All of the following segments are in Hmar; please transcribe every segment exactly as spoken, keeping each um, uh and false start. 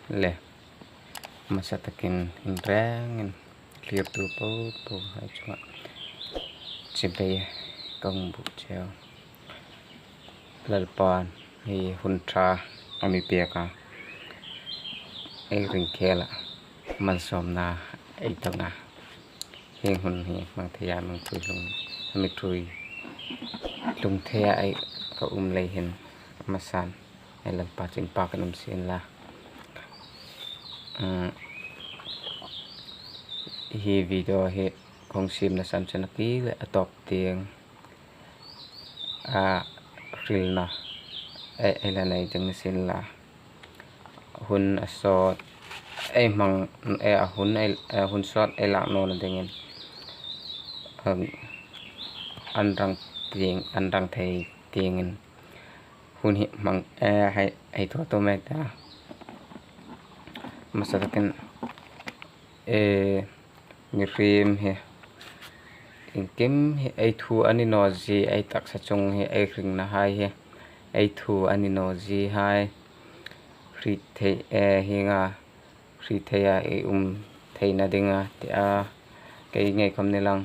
Le, hmasa takin inrengin thlirtu po po hai chunga chibai kong bu cheu. Lalpan hi hun ṭha a mi pek a, ei ring khela malsawmna ei tawng a. Hieng hun hi hmang theia hmang ṭhui hlung, a mi ṭhui hlung theia ei ka um lei hin a hmasan ei Lalpa chu inpak kan um sien la. Mm, hi video hi kong siemna san chun a ki le a tawp tieng a hrilna ei, ei la nei ding ni sien la. Hun a sawt ei hmang, ei a hun ei, a hun sawt ei lak nawna dingin, um, an rang tieng, an rang thei tiengin hun hi hmang, eh, hei, hei thaw tum ei ta. Hmasa takin, eh, mihriem hi, iengkim hi ei thu a ni naw zie, ei taksa chung hi, ei hringnahai hi, ei thu a ni naw zie hai hriet thei, eh, hienga hriet theia ei um theina dinga tia, kei ngei khom ni lang,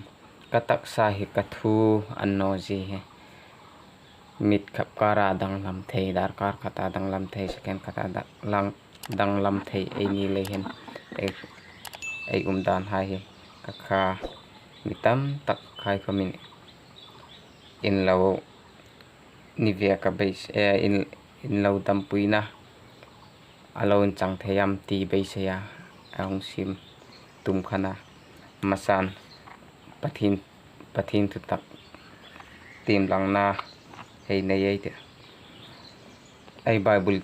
ka taksa hi ka thu a ni naw zie hi. Mit khap kara danglam thei, darkar khata danglam thei, second khata danglam, danglam thei ei ni lei hin ei, ei um dan hai hi ka kha mi tam tak khai khomin in lo ni ve ka beis, eh, in, in lo dampuina a lo inchang thei am ti beiseia a hung siem tum khan a, hmasan Pathien, Pathien thu tak tiem langna hei nei ei tih. Ei Bible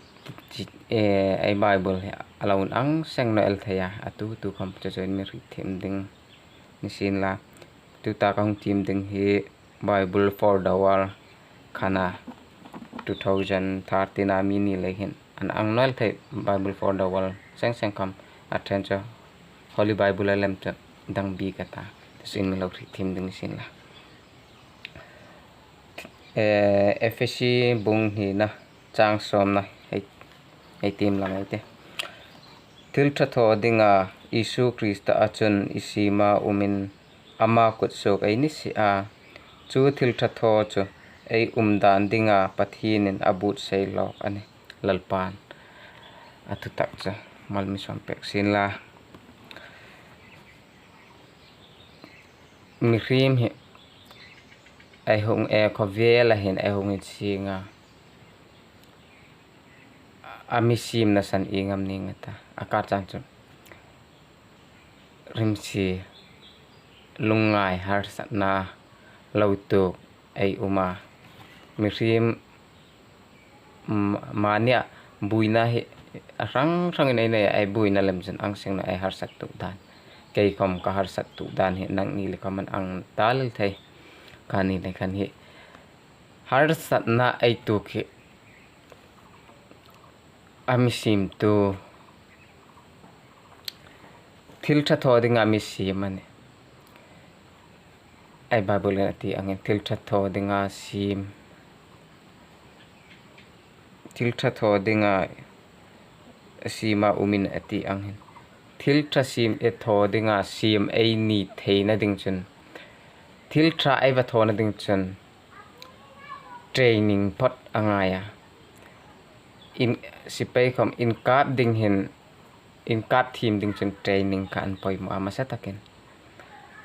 chi, eh, ei Bible hi a lo ang seng naw el thei a, a tu tu khom chu chu in mi hriet thiem ding ni sien la. Tuta ka hung tiem ding hi Bible for the World khan a, two thousand thirteen a mi ni lei hin an ang naw el thei Bible for the World seng seng khom, a ṭhen chu Holy Bible a lem chu dang bik a ta. Chu chu in mi lo hriet thiem ding ni sien la. Eh, Ephesi bung hnina chang sawmna hei, hei tiem lang ei tih. Thil ṭha thaw dinga Isu Krista a chun i siema umin ama kut suok ei ni si a. Chu thil ṭha thaw chu ei um dan dinga Pathienin a buotsai lawk a nih. Lalpan a thu tak chu mal mi sawm pek sien la. Mihriem hi ei hung, eh, khawvela hin ei hung insieng a, a mi siemna san ieng am ning a ta, a kar chang chu rimsi lungngai harsatna lo tuok ei um a. Mihriem, mm, mania buoina hi a hrang hrangin ei nei a, ei buoina lem chun ang seng naw ei harsat tuok dan. Kei khom ka harsat tuok dan hi nangni le khom an ang ta lel thei. Kha ni le khan hi harsatna ei tuok hi a mi siemtu, thil ṭha thaw dinga mi siem a nih. Ei Bible-in a ti angin thil ṭha thaw dinga siem, thil ṭha thaw dinga siema umin a ti angin thil ṭha siem, eh, thaw dinga siem ei ni theina ding chun, thil ṭha ei va thawna ding chun training phawt a ngai a. In, sipai khom inkap ding hin, inkap thiem ding chun training kha an poimaw a hmasa takin.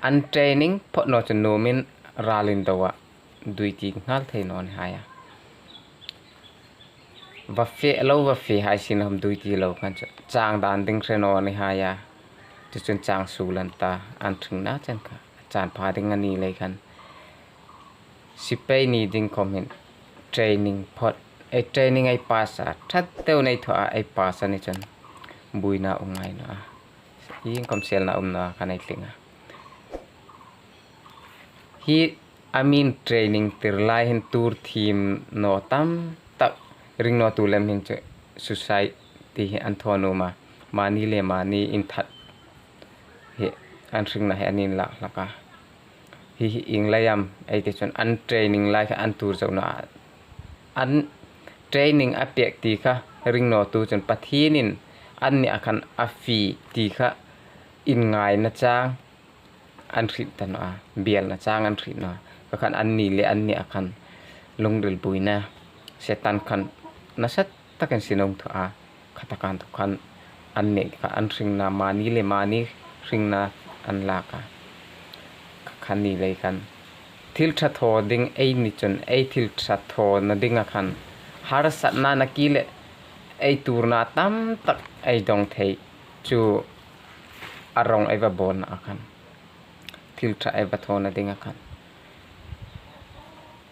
An training phawt naw chun nuomin ral indo a duty nghal thei naw ni hai a. Va fe lo, va fe hai sien khom duty lo khan chu chang dan ding hre naw ni hai a. Chu chun chang suol an ta, an hringna chen kha chan pha ding a ni lei khan. Sipai ni ding khom hin training phawt, ei training ei pass a, ṭha deu nei thaw a ei pass a ni chun buoina um ngai naw a. Iengkhom selna um naw a khan ei tling a. Hi a min training tir lai hin tuor thiem naw tam tak ring nawtu lem hin chu suicide ti hi an thaw nuom a. Mani le mani inthat hi an hringna hi an inlak hlak a. Hi hi ieng lai am ei ti chun an training lai kha an tuor zo naw a. An training a pek ti kha ring nawtu chun Pathienin Anni a khan a fie ti kha inngaina chang an hriet ta naw a, bialna chang an hriet naw a. Kha khan anni le anni a khan lungril buoina, Setan khan nasa takin sin a hung thaw a. Kha taka inthawk khan anni kha an hringna, mani le mani hringna an lak a. Kha khan ni lei khan thil ṭha thaw ding ei ni chun, ei thil ṭha thawna dinga khan harsatna nakie le ei tuorna tam tak ei dawng thei chu a rong ei va bawlna a khan, thil ṭha ei va thawna dinga khan.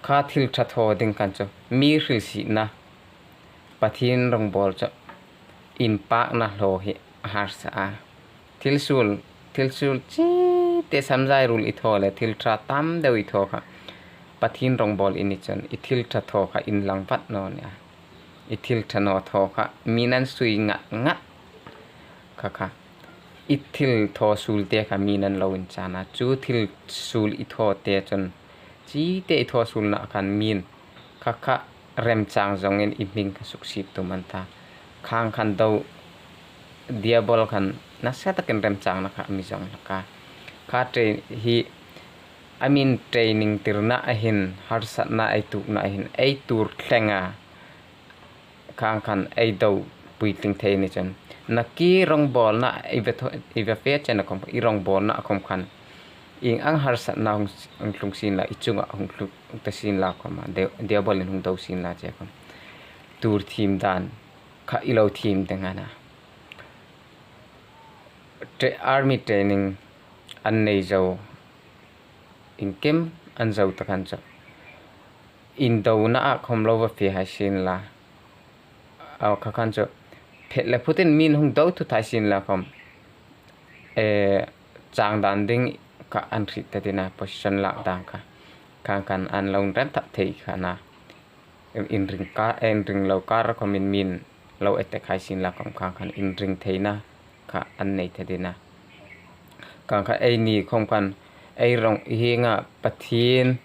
Kha thil ṭha thaw ding khan chu mi hrilsietna, Pathien rongbawl chu inpakna hlaw hi a harsa a. Thil suol, thil suol chi te, samzai ruol i thaw le thil ṭha tam deu i thaw kha, Pathien rongbawl i ni chun i thil ṭha thaw kha inlang vat naw ni a. I thil ṭha naw thaw kha mi'n an sui ngat ngat. Kha kha i thil thaw suol te kha mi'n an lo inchan a. Chu thil suol i thaw te chun, chi te i thaw suolna khan mi'n kha kha remchang zawngin i hming kha suksiet tum an ta. Khang khan do, Diabol khan nasa takin remchangna kha mi zawng hlak a. Kha train hi, a mi'n training tirna a hin, harsatna ei tuokna a hin ei tuor thleng a. Khang khan ei do puitling thei ni chun, nakie rongbawlna i va thaw, i va fe chena khom, i rongbawlna khom khan ieng ang harsatna hung, hung tlung sien la, i chunga hung tlung ta sien la khom a, Di-, Diabolin hung do sien la che khom, tuor thiem dan kha i lo thiem ding a na. Tra-, army training an nei zo, iengkim an zo ta khan chu, indona a khom lo va fe hai sien la. Aw, kha khan chu phet le phutin mi'n hung do thut hai sien la khom, e, chang dan ding kha an hriet ta ding a, position lak dan kha. Khang khan an lo rem thap thei kha na. Inring ka, inring lo kar khomin mi'n lo attack hai sien la khom, khang khan inring theina kha an nei ta ding a. Khang kha eini khom khan ei rong hienga Pathien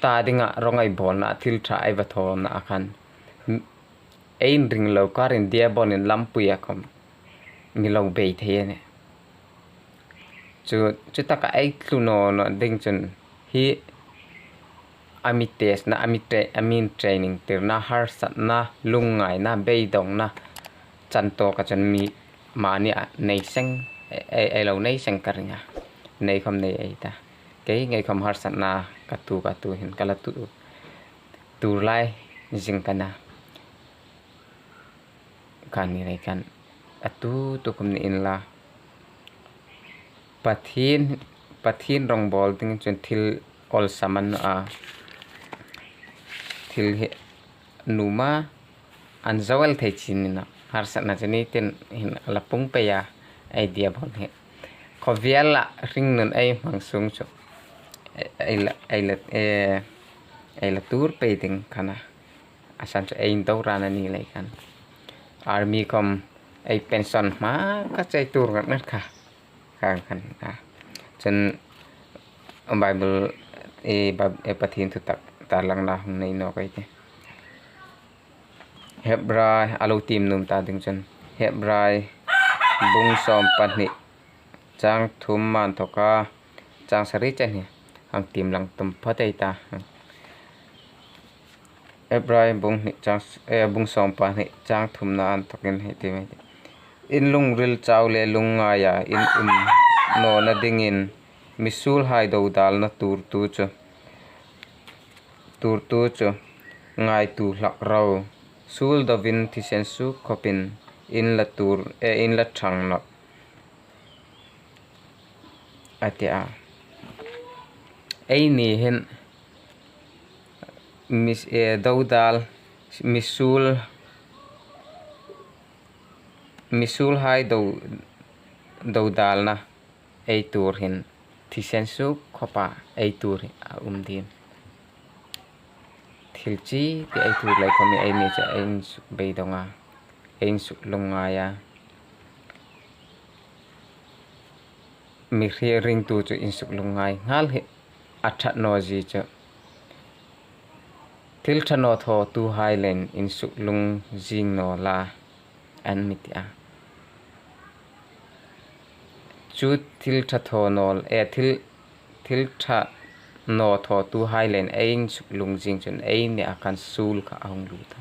ta dinga rong ei bawlna, thil ṭha ei va thawna a khan, ei inring lo karin Diabolin lampui a khom mi lo bei thei a nih. Chu, chu taka ei tlu naw naw ding chun hi a mi testna, a mi tra-, a mi'n training tirna, harsatna, lungngaina, beidongna chan tawka chun mi mani a nei seng, ei, ei, ei lo nei seng ka ring a. Nei khom nei ei ta. Kei ngei khom harsatna ka tuok, ka tuok hin ka la tuor, tuor lai zing ka na. Kha ni lei khan a tu tu khom ni inla, Pathien, Pathien rongbawl ding chun thil awlsam a ni a. Thil hi nuom a, an zo el thei chin ni naw. Harsatna chu ni tin hin a la pung pei a, ei Diabol hi. Khawvela hringnun ei hmang sung chu ei, ei la, ei la, e, ei la tuor pei ding kha na. A san chu ei indo ran a ni lei khan. Army khom ei pension hma kha chu ei tuor ngat ngat kha. Khang khan a. Chun Bible, e, Bib-, e, Pathien thu tak tarlangna hung nei naw ka ti. Hebrai, a lo tiem nuom ta ding chun, Hebrai bung sawm pahni, chang thum a inthawka chang sari chen hi hang tiem lang tum phawt ei ta. Hebrai bung hni chang s-, e, bung sawm pahni chang thumna a inthawkin hei ti mai. In lungril chau le lungngaia in um nawna dingin misuolhai dodalna tuortu chu, tuortu chu ngaituo hlak ro. Suol dovin thisen suok khopin in la tuor, e, in la ṭhang nawh, a ti a. Eini hin mis-, e, dodal, misuol, misuolhai do, dodalna ei tuor hin thisen suok khopa ei tuor hi a um ding. Thil chi te ei tuor lei khomin eini chu ei insuk beidong a, ei insuk lungngai a. Mi hre ringtu chu insuk lungngai nghal hi a ṭha naw zie chu. Thil ṭha naw thawtuhai leiin insuk lung zing naw la, an mi ti a. chu thil ṭha thaw naw, e, thil, thil ṭha naw thawtuhai leiin ei insuk lung zing chun eini a khan suol kha a hung lut a.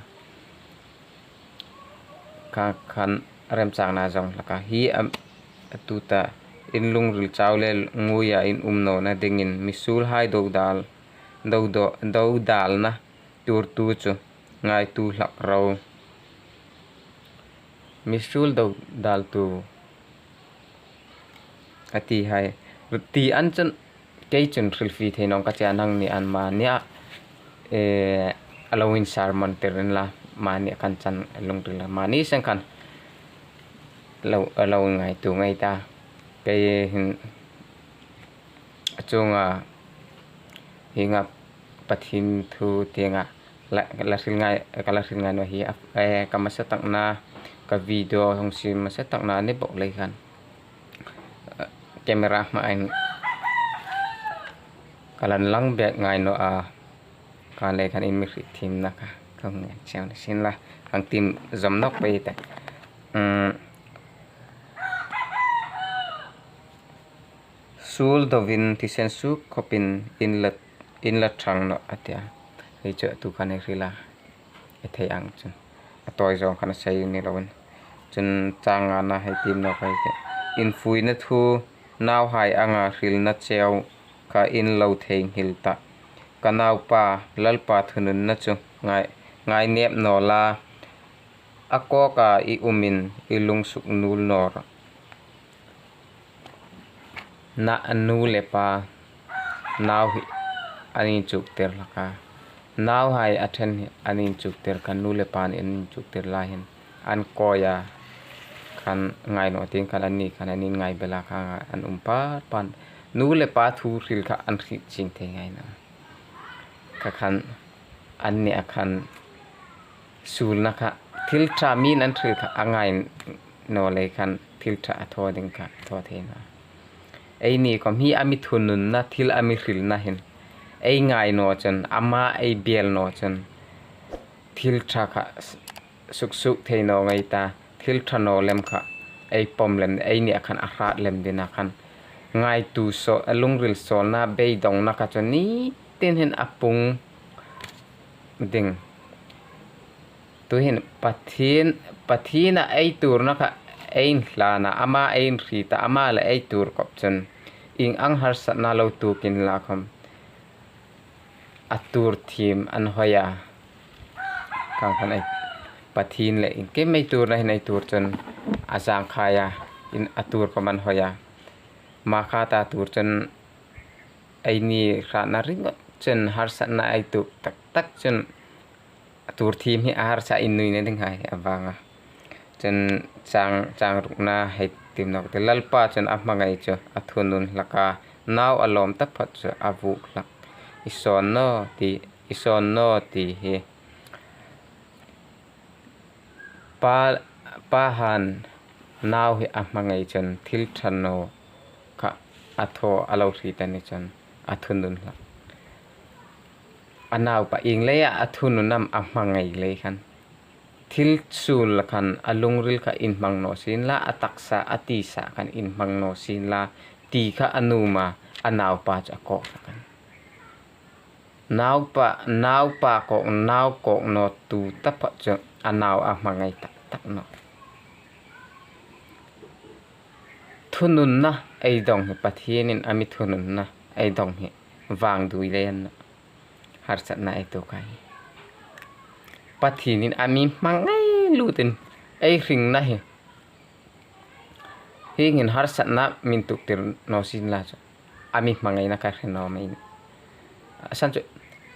Kha khan remchangna zawng hlak a. Hi a, a tuta in lungril chau le nguia in um nawna dingin misuolhai dodal, dodo-, dodalna tuortu chu ngaituo hlak ro. Misuol dodaltu a ti hai. Ti an chun kei chun hrilfie thei naw ka ti a, nangni an mani a, e, a lo insermon tir inla, mani a kan chan lungril a mani seng khan lo, lo ngaituo ngei ta. Kei hin a chunga hienga Pathien thu tienga la, la hril ngai, ka la hril ngai naw hi a, e, ka hmasa takna, ka video hung siem hmasa takna ni bawk lei khan, e, camera hmain ka la inlang bek ngai naw a, kha lei khan in mi hriet thiemna kha ka hung ngen cheu ni sien la, hang tiem zawm nawk pei ta. Um, Suol dovin thisen suok khawpin in la, in la ṭhang nawh a ti a. Hei chu a tu khan ei hril a, ei thei ang chun. A tawi zawng khan a sei ni loin. Chun chang ngana hei tiem nawk ei tih. Infuina thu nauhai anga hrilna cheu kha in lo theinghil ta. Ka naupa, Lalpa thununna chu ngai, ngainep naw la. A kawka i umin i lung suknuol naw rawh. Na, a nu le pa nau hi an inchuktir hlak a. Nauhai a ṭhen hi an inchuktir khan, nu le pa ni an inchuktir lai hin an kawi a, khan ngai naw tieng khan anni khan an inngai bela kha an um pat pat. Nu le pa thu hril kha an hriet chieng thei ngai naw. Kha khan anni a khan suolna kha thil ṭha mi'n an hril kha a ngai naw lei khan thil ṭha a thaw ding kha thaw thei naw. Eini khom hi a mi thununna, thil a mi hrilna hin ei ngai naw chun, ama ei biel naw chun thil ṭha kha suksuok thei naw ngei ta, thil ṭha naw lem kha ei pawm lem, eini a khan a hrat lem dingin a khan ngaituo saw, a lungril sawlna, beidongna kha chu ni tin hin a pung ding. Tuhin Pathien, Pathiena ei tuorna kha ei inhlan a, ama ei inhriet a, ama le ei tuor khop chun ieng ang harsatna lo tuok inla khom a tuor thiem an hoi a. Kha khan ei Pathien le iengkim ei tuorna hin ei tuor chun a zangkhai a, in a tuor khom an hoi a. Makha ta tuor chun eini hratna ringawt chun harsatna ei tuok tak tak chun a tuor thiem hi a harsa innuina ding hai avanga. Chun chang, chang rukna hei tiem nawk ei tih. Lalpa chun a hmangai chu a thunun hlak a, nau a lawm taphawt chu a vuok hlak. I sawn naw ti, i sawn naw ti hi. Pa, pa han nau hi a hmangai chun thil ṭha naw kha a thaw a lo hriet a ni chun a thunun hlak. A naupa ieng leia a thunun am a hmangai lei khan thil suol khan a lungril kha inhmang naw sien la, a taksa, a tisa khan inhmang naw sien la ti kha a nuom a, a naupa chu a kawk hlak a. Naupa, naupa kawk, nau kawk nawtu taphawt chu a nau a hmangai tak tak nawh. Thununna ei dong hi, Pathienin a mi thununna ei dong hi vangduoi lei a ni nawh. Harsatna ei tuok a hi Pathienin a mi hmangai lutin ei hringna hi. Hieng hin harsatna mi'n tuoktir naw sien la chu a mi hmangaina ka hre naw mei. A san chu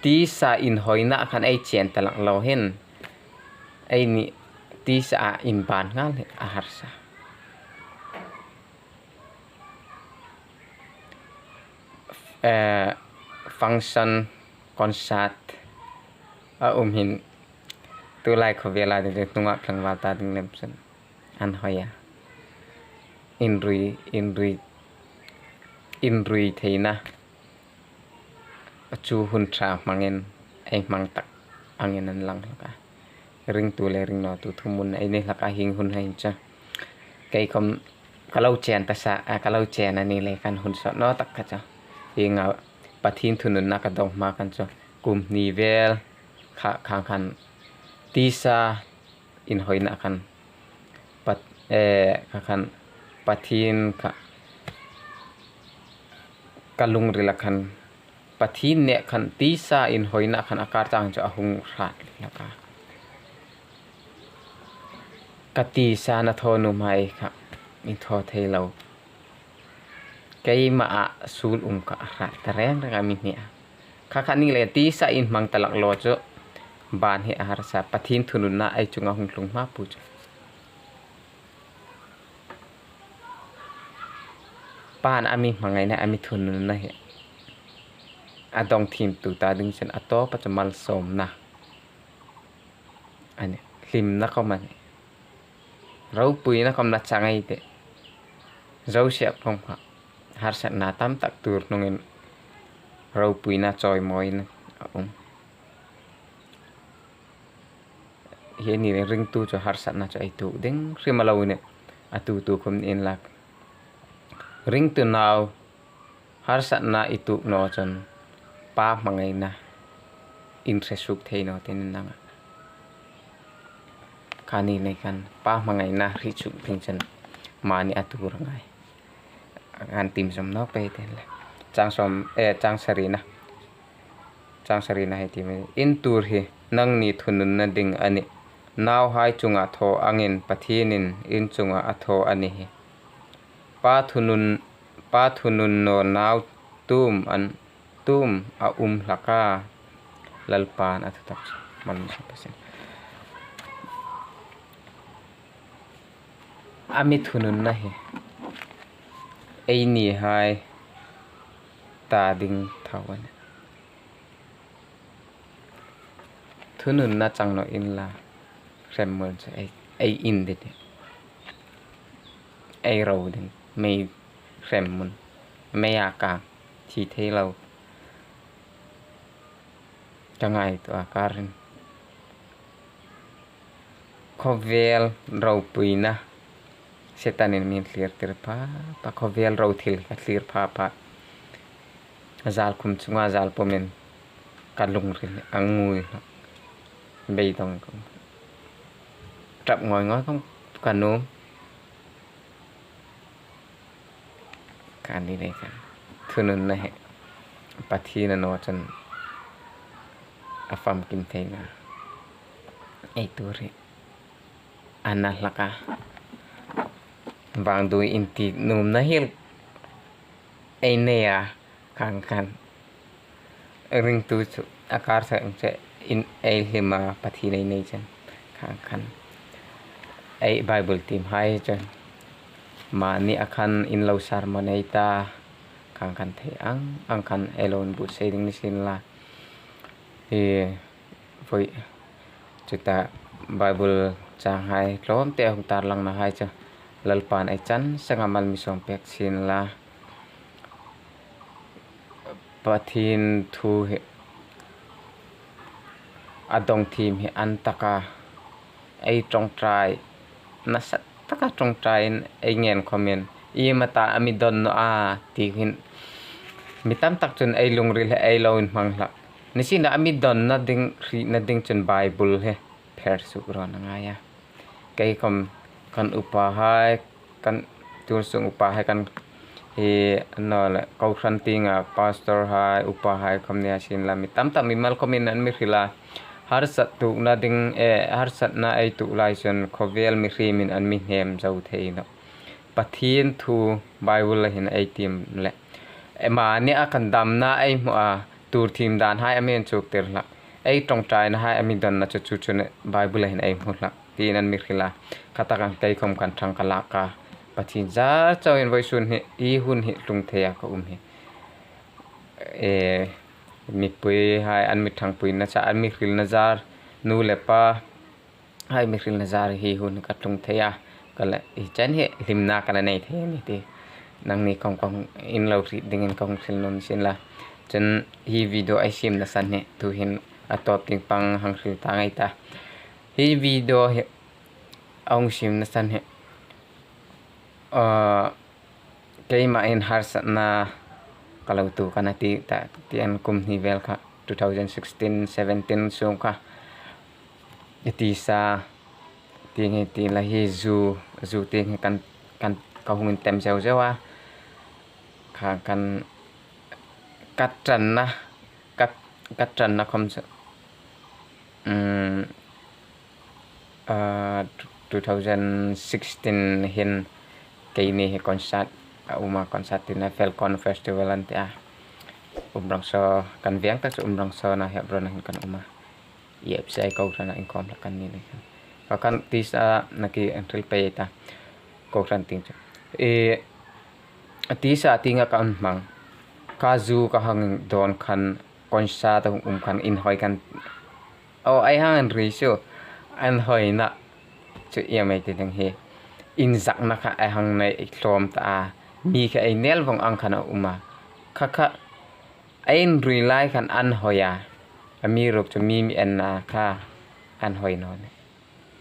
tisa inhoina khan ei chen ta lang lo hin eini tisa a inban nghal hi a harsa. Eh, function, concert a um hin tulai khawvela ding hnunga tlangval ta ding lem chun an hoi a. Inrui, inrui, inrui theina chu hun ṭha hmangin ei hmang tak angin an lang hlak a. Ringtu le ringnawtu thuhmun ei nei hlak a, hieng hun hai chu. Kei khom ka lo chen ta sa, a, ka lo chen a ni lei khan hun sawt naw tak kha chu. Hieng ang Pathien thununna ka dawng hma khan chu kum hni vel kha, khang khan tisa inhawina khan Pat-, eh, kha khan Pathien kha ka lungrila khan Pathien nêk khan tisa inhawina khan a kar chang chu a hung hrat hlak a. Ka tisa na thaw nuom hai kha inthaw thei lo. Keima a suol um kha a hrat ta reng reng a mi hni a. Kha kha ni le tisa inhmang ta hlak lo chu ban hi a harsa Pathien thununna ei chunga hung tlung hma pu chu. Pa'n a mi hmangaina, a mi thununna hi a dawng thiemtu ta ding chun a tawpa chu malsawmna a nih, hlimna khawm a nih. Ropuina khawm a chang ei tih. Joseph khawm kha harsatna tam tak tuor hnungin ropuina chawimawina a um. Hi ni le ringtu chu harsatna chu ei tuok ding hrim a lo nih. A tuoktu khawm ni inla, ringtu nau harsatna i tuok naw chun pa hmangaina in hre suok thei naw ti ni nang a. Kha ni le khan pa hmangaina hre suok ding chun mani a tuor a ngai. An tiem zawm nawk pei teh le. Chang sawm, eh, chang sarina. Chang sarina hei tiem. In tuor hi nangni thununna ding a nih. Nauhai chunga thaw angin Pathienin in chunga a thaw a ni hi. Pa thunun, pa thunun naw nau tum an tum a um hlak a. Lalpa'n a thutak chu mal mi sawm pei sien. A mi thununna hi ei ni hai ta ding thaw a nih. Thununna chang naw inla hremmun chu ei, ei in ding, ei ro ding, mei hremmun, mei a kang, thi thei lo ka ngaituo a kar hin. Khawvel ropuina Setanin a mi thlirtir pha pha, khawvel ro thil ka thlir pha pha. A zal khum chunga zal pumin ka lungril a ngui hlak. Beidawng khawm, ṭap ngawi ngawi khawm ka nuom. Kha ni le khan thununna hi Pathien a naw chun a famkim thei ngai. Ei tuor hi a na hlak a. Vangduoi inti nuomna hi ei nei a, khang khan ringtu chu a kar sa ang che in ei hlim a, Pathien ei nei chen. Khang khan ei Bible tiem hai chu mani a khan in lo sermon ei ta, khang khan thei ang ang khan ei lo inbuotsai ding ni sien la. Hi voi chu ta Bible chang hai tlawmte hung tarlangna hai chu Lalpa'n ei chan seng a mal mi sawm pek sien la. Pathien thu hi a dawng thiem hi an tak a, ei ṭawngṭai nasa taka ṭawngṭaiin ei ngen khawmin, i mata a mi dawn naw a ti hin mi tam tak chun ei lungril hi ei lo inhmang hlak. Nisienla a mi dawnna ding, hrietna ding chun Bible hi pher suok rawn a ngai a. Kei khawm kan upa hai, kan tuolsung upa hai, kan hi naw le, kohran tienga pastor hai, upa hai khawm ni a sien la, mi tam tak mimal khawmin an mi hril a. Harsat tuokna ding, eh, harsatna ei tuok lai chun khawvel mihriemin an mi hnem zo thei nawh. Pathien thu Bible-a hin ei tiem le, e, mani a kan damna ei hmu a, tuor thiem dan hai a mi inchuktir hlak. Ei ṭawngṭaina hai a mi dawnna chu chu chu Bible-a hin ei hmu hlak tiin an mi hril a. Kha taka kei khawm kan ṭhang ka lak a, Pathien zar chauin vawisun hi, hi hun hi tlung theia ka um hi. E, mipui hai an mi ṭhangpuina chang, an mi hrilna zar, nu le pa hai mi hrilna zar hi hun ka tlung thei a, ka la, hi chen hi hlimna ka la nei thei a nih ti nangni khawm ka hung, in lo hriet dingin ka hung hril nuom sien la. Chun hi video ei siemna san hi tuhin a tawp tieng pang hang hril ta ngei ta. Hi video hi a hung siemna san hi Ah, keima hin harsatna ka lo tuok a nih ti ta, ti an kum hni vel kha, two thousand sixteen seventeen sung kha. Tisa, tieng hi ti la hi zu, zu tieng hi kan, kan ka hung intem zeu zeu a. Kha kan ka ṭanna, ka, ka ṭanna khom chu, um, ah, two thousand sixteen hin keini hi concert a um a, concert tina Falcon Festival an ti a. Umrangso kan veng tak chu Umrangso na hi Hebron hin kan um a. EFCI kohran a inkhawm hlak kan ni le khan. Ka kan tisa na ki an thil pei ta kohran tieng chu. E, tisa tienga ka an hmang. Ka zu ka hang dawn khan concert a hung um khan inhawi kan. O, ei hang an ri chu. An hawina chu iemani ti ding hi. Inzakna kha ei hang nei ei tlawm ta a. Mi kha ei nel vong ang khan a um a. Kha kha ei inrui lai khan an hawi a. Amiruokchu mi mi enna kha an hawi naw nih.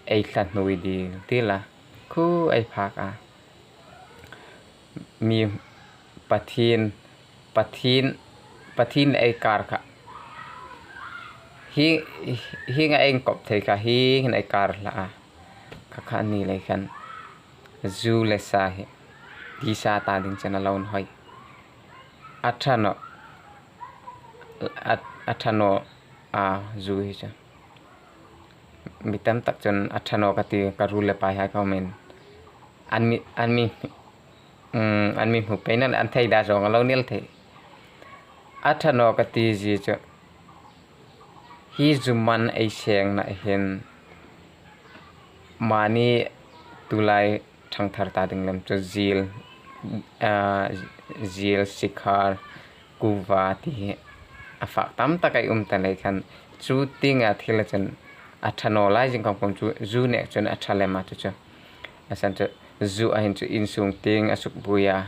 Ei thla hnui dil dil a. Khu ei phak a. Mi Pathien, Pathien, Pathien ei kar kha. Hi, hi nga ei kop thei kha, hi hin ei kar hlak a. Kha kha ni le khan. Zu le sa hi. Tisa ta ding chun a lo inhawi. A ṭha naw. A, a ṭha naw a zu hi chu. Mi tam tak chun a ṭha naw ka ti ka ru le pai hai khawmin. An mi, an mi, um, an mi hmu pei naw le an thei da zawng a lo nel thei. A ṭha naw ka ti zie chu. Hi zu man ei sengna hin mani tulai ṭhangthar ta ding lem chu zil, ah, zil, sikhar, kuva ti hi a fak tam tak ei um ta le khan chu tienga thil a chun a ṭha naw lai zing khawm khawm chu zu nek chun a ṭha lem a chu chu. A san chu zu a hin chu insung tieng a suk buoi a.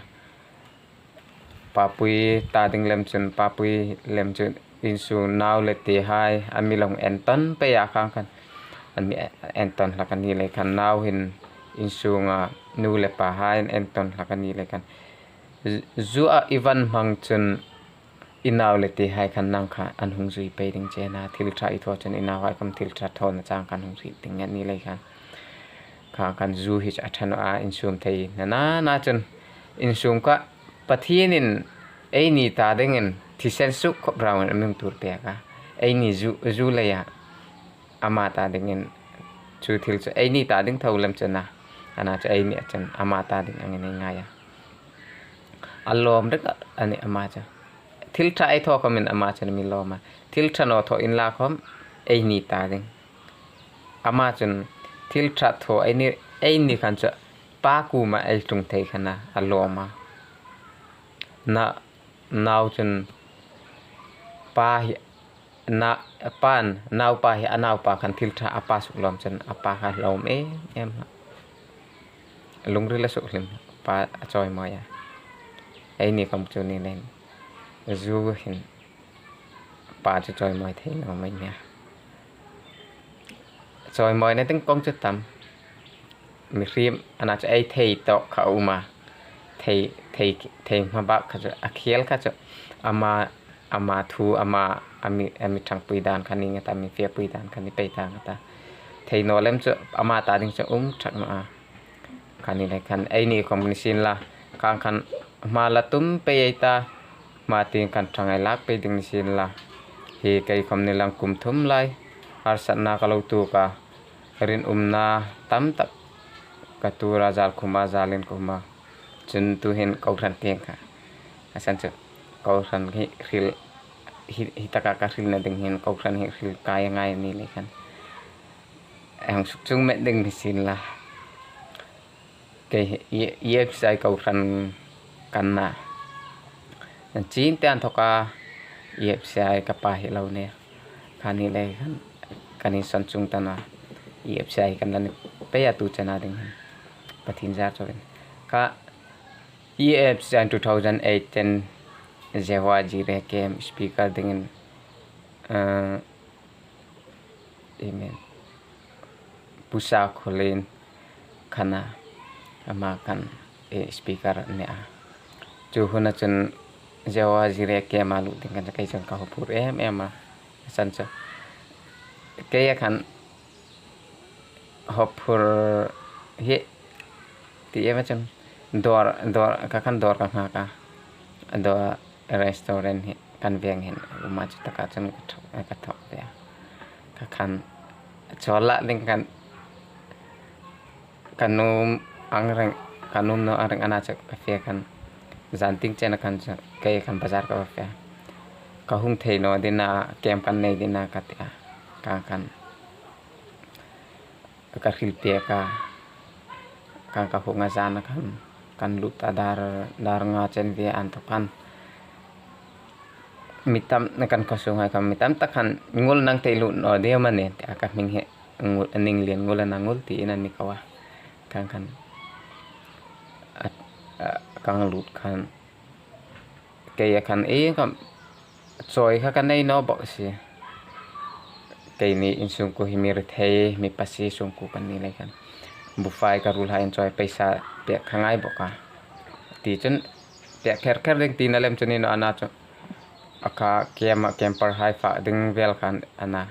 Papui ta ding lem chun, papui lem chun insung nau le tehai an mi lo en ton pei a khang khan. An mi en ton hlak a ni le khan nau hin insunga nu le pahai an en ton hlak a ni le khan. Zu a i van hmang chun i nau le tehai khan nang kha an hung zui pei ding che a na, thil ṭha i thaw chun i nauhai khawm thil ṭha thawna chang khan hung zui ding a ni le khan. Kha khan zu hi chu a ṭha naw a, insum thei na na na chun insung kha Pathienin eini ta dingin thisen suk khop rauin a mi hung tuor pek a. Eini zu, zu leia ama ta dingin chu thil chu eini ta ding tho lem chun a. A na chu eini a chun ama ta ding angin ei ngai a. A lawm rik a nih ama chu. Thil ṭha ei thaw khawmin ama chun a mi lawm a. Thil ṭha naw thaw inla khawm eini ta ding. Ama chun thil ṭha thaw eini, eini khan chu pa kuoma ei tlung thei khan a, a lawm a. Na, nau chun pa hi, na, pa'n, naupa hi a naupa khan thil ṭha a pa suk lawm chun a pa kha lawm em em. Lungril a suk hlim, pa a chawimawi a. Eini khawm chu ni leiin zu hin pa chu chawimawi thei naw mei nia. Chawimawina ding kawng chu tam. Mihriem a na chu ei thei tawk kha a um a. Thei, thei, thei hma bak kha chu, a khel kha chu. Ama, ama thu, ama, a mi, a mi ṭhangpui dan kha ni ngei ta, mi fiapui dan kha ni pei ta ngei ta. Thei naw lem chu, ama ta ding chu um ṭhak naw a. Kha ni le khan, eini khawm ni sien la. Khang khan, hma la tum pei ei ta. Hma tieng khan ṭhang ei lak pei ding ni sien la. Hi kei khawm ni lang kum thum lai. Harsatna ka lo tuok a. Rinumna tam tak ka tuor a, zal khum a, zal inkhum a. Chun tuhin kohran tieng kha. A san chu kohran hi hril, hi, hi taka ka hrilna ding hin kohran hi hril kai a ngai a ni le khan. Ei hang suk chung met ding ni sien la. Kei hi, E F C I kohran ka nih. An chin te an thawka E F C I ka pa hi lo nih. Kha ni le khan, kan insawn chung ta naw. E F C I kan la ni pei a tu chena ding hin. Pathien zar chawin. Kha E F C I two thousand eighteen Jehovah Jireh camp speaker dingin, eh, Amen. Pu Sakhuolien khan a, ama khan eh, speaker ni a. Chu huna chun zewa zire kema lut ding khan kei chun ka hawphur em em a. San chu. Kei a khan hawphur hi ti em a chun dawr, dawr, ka khan dawr ka nghak a. Dawr restaurant hi kan veng hin uma chu taka chun ka thawk, ka thawk ve a. Ka khan chola ding khan ka nuom ang reng, ka nuom naw ang reng ana chu ka fe khan zan ting chen a khan chu kei khan bazar ka fe. Ka hung thei naw ding a, kem kan nei ding a ka ti a. Ka khan ka hril pek a, ka, ka hung a zan a khan, kan lut a dar, dar nga chen ve an tawk khan. Mi tam, kan khawsung hai khan, mi tam tak khan, ngul nang thei lut naw ding am a ni, ti a ka hming hi, ngul, Ninglian ngul a na ngul tiin an ni ko a. Khan khan, a, a, kan lut khan, kei a khan, e, ka chawi kha ka nei naw bawk si. Keini insungkuo hi mi rethei, mi pasie sungkuo kan ni lei khan. Bufai ka ruolhai in chawi paisa pek kha ngai bawk a. Ti chun pek kher kher ding tina lem chu ni naw ana chu. A kha kem a, camper hai fak ding vel khan ana.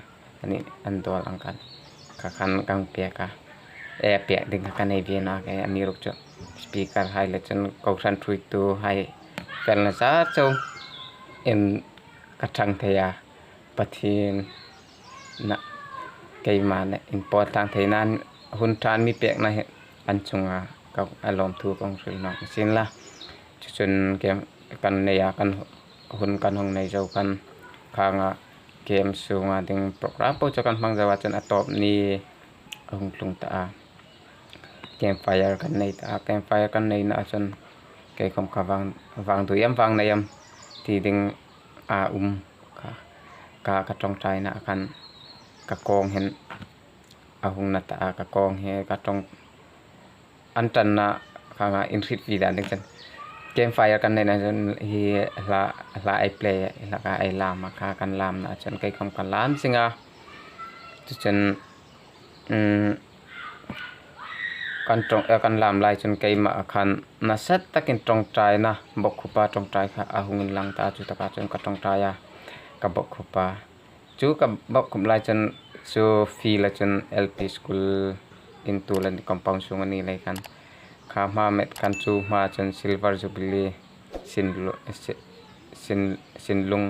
Ani an dawl ang khan. Kha khan kan pek a. E pek ding kha ka nei ve naw kei amiruokchu. Speaker hai le chun kohran thuoitu hai felna zar chauin ka ṭhang thei a. Pathien na keima na inpawt tlâng theina hun ṭan mi pekna hi an chunga ka, a lawmthu ka hung hril nawk sin la. Chu chun kem kan nei a, kan hun kan hung nei zo khan khang a kem sunga ding program po chu kan hmang zo a chun a tawp ni a hung tlung ta a. Campfire kan nei ta a, campfire kan neina a chun kei khawm ka vang, vang dui am, vang nei am ti ding a um kha. Ka, ka ṭawngṭaina khan ka kawng hin a hung na ta a, ka kawng hi ka ṭawng an ṭanna khang a inhriet ve dan ding chun. Campfire kan neina chun hi hla, hla ei play, hla ka ei lam a kha kan lamna chun kei khawm ka lam zing a. Chu chun, um, kan ṭawng, eh, kan lam lai chun keima khan nasa takin ṭawngṭaina bawkkhupa ṭawngṭai kha a hung inlang ta, chu taka chun ka ṭawngṭai a, ka bawkkhupa. Chu ka bawkkhup lai chun chu field a chun L P school in tul a ni compound sung a ni lei khan. Kha hma met khan chu hma chun Silver Jubilee Sinlu-, Si-, Sin-, Sinlung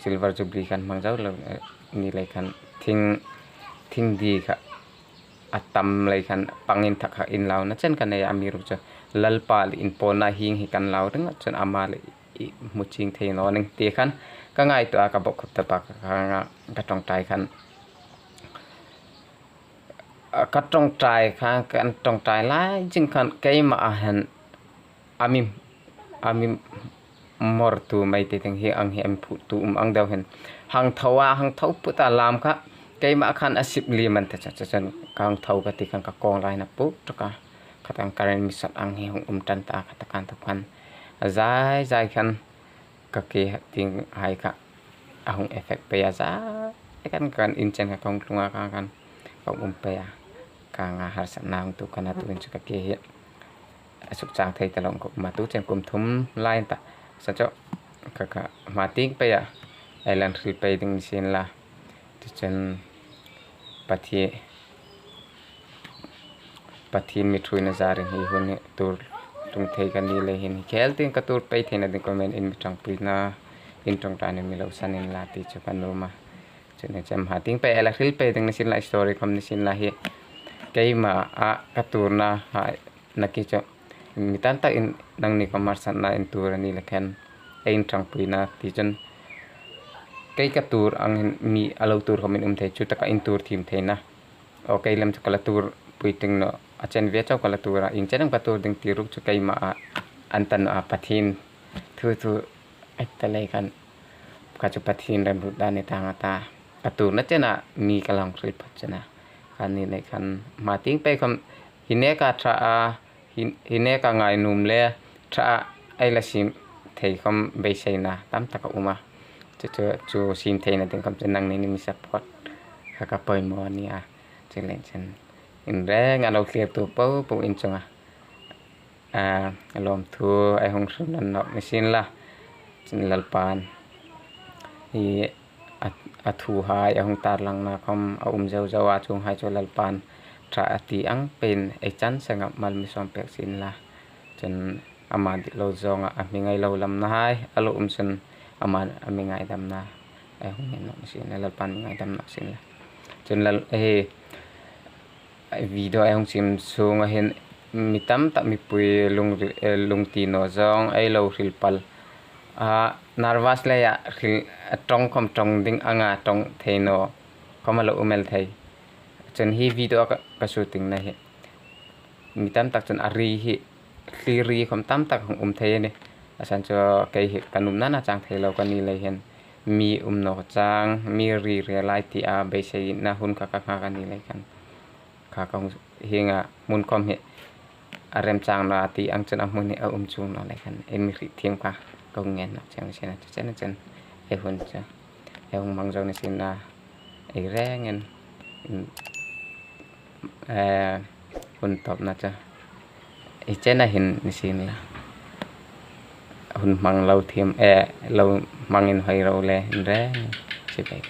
Silver Jubilee kan hmang zo lo, eh, ni lei khan thing, thing di kha a tam lei khan pangin thak kha inlauna chen ka nei a, amiruokchu Lalpa le inpawna hieng hi kan lau ring a chun ama le i hmu ching thei naw ning ti khan ka ngaituo a, ka bawkkhup ta bak kha ka ṭawngṭai khan. A, ka ṭawngṭai kha, kan ṭawngṭai lai zing khan keima a hin a mi, a mi mawrtu mai te ding hi ang hi a mi phuttu um ang deu hin. Hang tho a, hang tho put a lam kha keima khan a sip liem an ta chu, chu chun ka hang tho ka ti khan ka kawng lai hin a put ṭawk a. Khatang current mi sat ang hi hung um ṭan ta, khata khan tho khan. A zai zai khan ka ke ding hai kha a hung effect pei a zai khan, kan in chen kha ka hung tlung a kha khan ka um pei a. Ka nga harsatna hung tu khan a tuhin chu ka ke hi a suk chang thei ta lo ka um a, tu chen kum thum lai ta. Sa chu ka, ka hma tieng pei a, ei lan hril pei ding ni sien la. Chu chun Pathi-, Pathien mi thuoina zarin hi hun hi tuor tlung thei ka ni lei hin, hi khel tieng ka tuor pei theina ding comment in mi ṭangpuina, in ṭawngṭaina mi lo san inla ti chu ka nuom a. Chu ni chun hma tieng pei ei la hril pei ding ni sien la, story khawm ni sien la hi. Keima a ka tuorna hai na ki chu mi tam takin nangni khawm harsatna in tuor a ni lei khan ei in ṭangpuina ti chun kei ka tuor ang hin mi a lo tuor khawm in um thei, chu taka in tuor thiem theina. Aw, kei lem chu ka la tuor pui ting naw, a chen ve chau ka la tuor a, ieng chen am ka tuor ding ti ruok chu keima a an ta naw a, Pathien thu thu ei ta lei khan ka chu Pathien remruot dan ni tang a ta. Ka tuorna chena mi ka la hung hril phawt chena. Kha ni lei khan hma tieng pei khawm hi neka ṭha a, hi, hi neka ngainuom le ṭha a ei la siem thei khawm beiseina tam tak a um a. Chu, chu, chu siem theina ding khawm chu nangni ni mi support kha ka poimaw a ni a. Chu lei chun in reng a lo thlirtu po po in chunga A, lawmthu ei hung hril nawk ni sien la. Chun Lalpan hi a, a thuhai a hung tarlangna khawm a um zo zo a, chuonghai chu Lalpan ṭha a ti ang peiin ei chan senga mal mi sawm pek sien la. Chun ama dit lo zawnga a hminga ei lo lamnahai a lo um chun ama a mi ngaidamna ei hung ngen nawk ni sien la, Lalpan mi ngaidam nawk sien la. Chun Lal, hi video ei hung siem sunga hin mi tam tak mipui lung, eh, lungti naw zawng ei lo hril pal. A, nervous leia hril, a ṭawng khawm ṭawng ding anga ṭawng thei naw khawm a lo um el thei. Chun hi video ka, ka shooting na hi mi tam tak chun a ri hi, thli ri khawm tam tak hung um thei a nih. A san chu kei hi ka nuomna a chang thei lo ka ni lei hin, mi um naw chang, mi ri ri lai tia beiseina hun kha ka nghak a ni lei khan, kha ka hung, hienga hmun khawm hi a remchang naw ti ang chun a hmun hi a um chuong naw lei khan ei mi hriet thiem kha ka hung ngen nawk cheu ni sien a, chu chen a chen ei hun chu ei hung hmang zo ni sien la, ei rengin, mm, eh, hun tawpna chu ei chen a hin ni sien la. Hun hmang lo thiem, eh, lo hmang inhawi ro le, in reng, si pei.